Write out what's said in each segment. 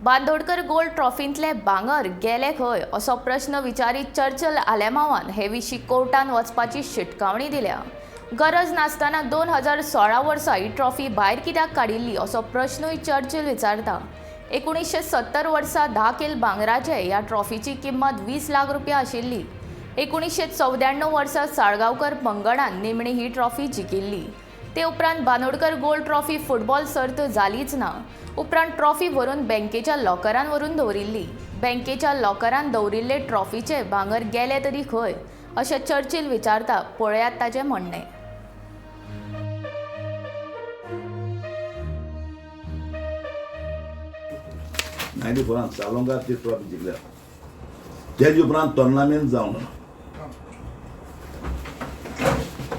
Bandodkar gold ट्रॉफींतले भांगर गेले खंय असो प्रश्न विचारीत चर्चल आलेमांवान हे विशीं कोर्टान वचपाची शिटकावणी दिल्या. गरज नासतना 2016 वर्सा ही ट्रॉफी भायर कित्याक काडिल्ली असो प्रश्नूय चर्चिल विचारता. 1970 वर्सा 10 किल भांगराचे ह्या ट्रॉफीची किंमत 20 लाख रुपया आशिल्ली. 1994 वर्सा साळगांवकर पंगडान निमणी ही ट्रॉफी जिखिल्ली. ते उपरांत बांदोडकर गोल्ड ट्रॉफी फुटबॉल सर्त जालीच ना. उपरांत ट्रॉफी व्हरून बँकेच्या लॉकरान व्हरून दवरिल्ली. बँकेच्या लॉकरान दवरिल्ले ट्रॉफीचे भांगर गेले तरी खंय अशें चर्चिल विचारता. पळयात ताचें म्हणणें. 94 फोरान सावंगार ती ट्रॉफी जिखल्या. तेजे उपरांत टोर्नामेंट जावना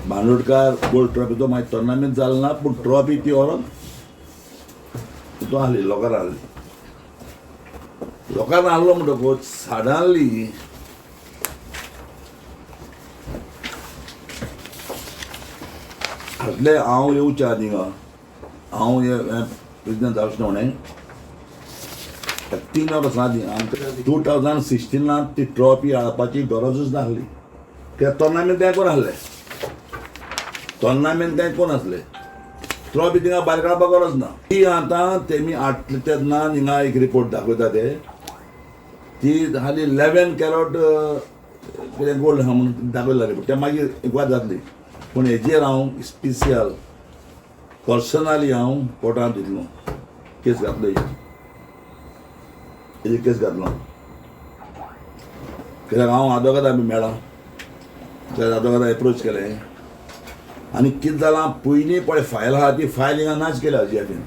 बांदोडकार गोल्ड ट्रॉफीचो. मागीर टोर्नामेंट जालो ना, पूण ट्रॉफी ती व्हरोन तितून आहली, लोकार आहली. लोकांना आहलो म्हणटकूच सडनली हातले हांव येवच्या आदी हिंगा, हांव प्रेजिडेंट जावचो न्हू, 3 वर्सां आदीं आमकां 2016 ती ट्रॉफी हाडपाची गरजूच नासली, कित्याक टोर्नामेंट तें कोण आसले, टोर्नामेंट तें कोण आसले, ट्रॉफी थिंगा भायर काडपाक गरज ना. ती आतां तेमी हाडले तेन्ना हिंगा एक रिपोर्ट दाखयता ते, ती हाली 11 कॅरट कितें गोल्ड आहा म्हणून दाखयला रिपोर्ट. ते मागीर इन्क्वायरी जातली, पूण हेजेर हांव स्पेशल पर्सनली हांव कोर्टांत दितलो, केस घातलो हेजेर, हेजेर केस घातलो, कित्याक हांव आदोगादा बी मेळ्ळा, त्या आदोगादा एप्रोच केलें. आनी कितें जालां, पयलीं पळय फायल आहा, ती फायल हिंगा नाच केल्या जीएफीन.